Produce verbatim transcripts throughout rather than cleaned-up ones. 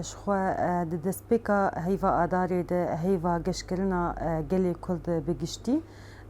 Ji xwe, e, di destpêka heyva Adarê de heyva geşkirina, e, gelê Kurd bi giştî,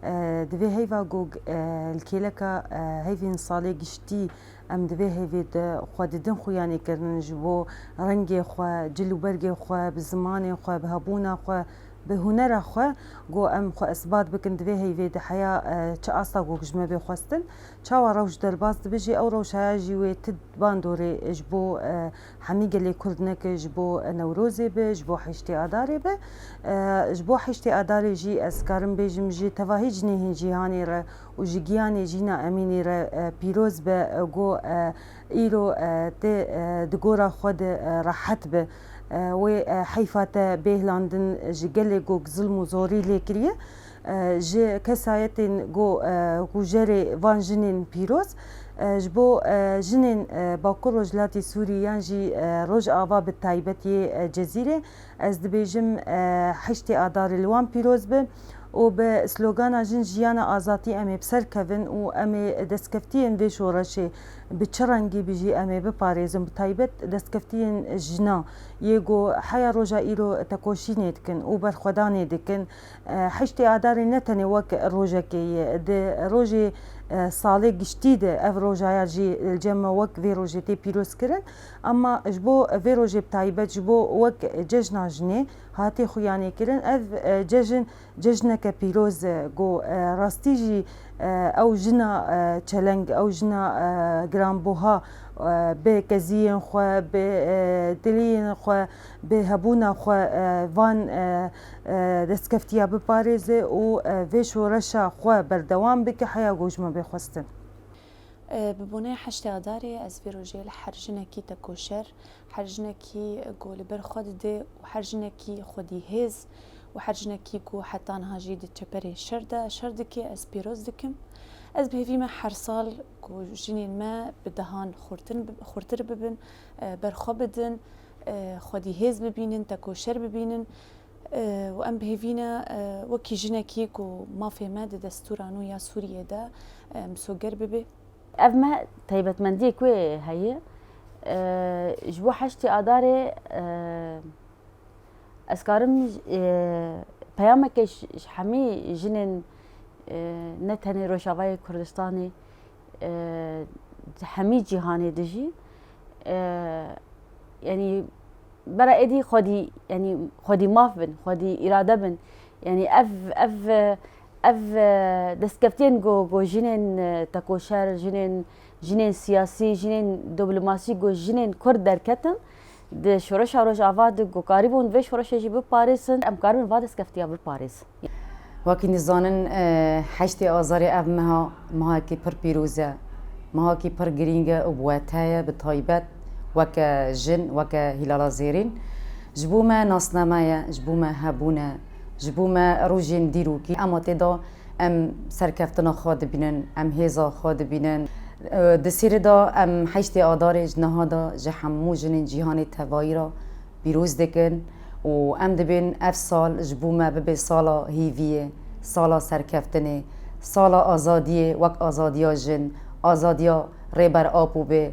e, di vê heyva ku, e, li kêleka, e, heyvên salê giştî em di vê heyvê de xwe didin xuyanê kirin ji bo rengê xwe, cil û bergê xwe, bi zimanê xwe, bi hebûna xwe, bi hunera xwe, ku em xwe isbat bikin di vê heyvê de heya, e, çi asta ku ji me bê xwestin. Çawa rewş derbas dibe jî, ew rewşaya jî wê ti bandorê ji bo, e, hemî gelê Kurd neke, ji bo Newrozê be, ji bo heştê Adarê be. E, ji bo heştê Adarê jî ez karim bêjim ji tevahî cinê hîn cîhanê re û ji giyanê Jîna Emînê re, e, pîroz be, e, go, e, îro, e, tê, e, di gora xwe de, e, rehet be. E, wê, e, heyfa te bê hilandin ji gelê go zilm û zorî lê kiriye. E, ji kesayetên go, e, ku jerê van jinên pîroz, e, ji bo, e, jinên, e, Bakur Rojhilatê Sûrî yan jî, e, Rojava bi taybet yê, e, Cezîrê, ez dibêjim, e, heştê Adarê li wan pîroz be û bi slogana Jin, Jiyana, Azatî em ê bi ser kevin û em ê destkeftiyên vê şoreşê bi çi rengî bijî em ê biparêzin, bi taybet destkeftiyên jina yê ku heya roja îro tekoşînê dikin û berxwedanê dikin. E, heştê Adarê ne tenê wek rojekê ye, di rojê, e, salê giştî de ev rojaya jî li cem me wek vê rojê tê pîrozkirin. Ama ji bo vê rojê bi taybet, ji bo wek cejna jinê hatê xuyanê kirin, ev, e, cejn, cejneke pîroz e, ku, e, rastî jî, e, ew jina, e, çeleng, ew jina, e, giranbuha, e, bi keziyên xwe, bi, e, diliyên xwe, bi hebûna xwe, e, van, e, e, destkeftiya biparêze û, e, vê şoreşa xwe berdewam bike heya ku ji me bê xwestin. E, bi bonê heştê Adarê ez vê rojê li her jinekî tekoşer, her jinekî ku li ber xwe dide û her jinekî xwedî hêz û her jinekî ku heta niha jî di çeperê şer de şer dike, ez pîroz dikim. Ez bi hêvî me her sal ku jinên me bi dehan xurtin bi-, xurtir bibin, e, berxwe bidin, e, xwedî hêz bibînin, tekoşer bibînin, e, û em bi hêvî ne, e, wekî jinekî ku mafê me di destûra nû ya Sûriyê de, e, misoger bibe. Ev me taybetmendiyê ku heye, e, ji bo heştê Adarê, e, ez karim, e, peyameke ji, ji hemî jinên, e, ne tenê Rojavayê Kurdistanê, e, di hemî cîhanê de jî, e, yanî bera êdî xwedî, yanî xwedî maf bin, xwedî îrade bin. Yanî ev, ev, ev, e, destkeftiyên ku, ku jinên, e, tekoşer, jinên, jinên siyasî, jinên diplomasî ku jinên Kurd derketin, di şoreşa Rojava de ku karîbûn vê şoreşê jî biparêzin, em karibin va destkeftiya biparêzin. Wekî nizanin, e, heştê Azarê ev meha, mehekî pir pîroz e. Mehekî pir girîng e û bi wete ye, bi taybet weke jin, weke Hîlala Zêrîn. Ji bo me nasname ye, ji bo me hebûn e, ji bo me rojên dîrokî. Ema tê de em serkeftina xwe dibînin, em hêza xwe dibînin. E, di sêrê de em heştê Adarê ji niha de ji hemû jinên cîhanê tevayî re pîroz dikin û em dibên ev sal ji bo me bibe sala hêviyê, sala serkeftinê, sala azadiyê wek azadiya jin, azadiya Rêber Apo bê.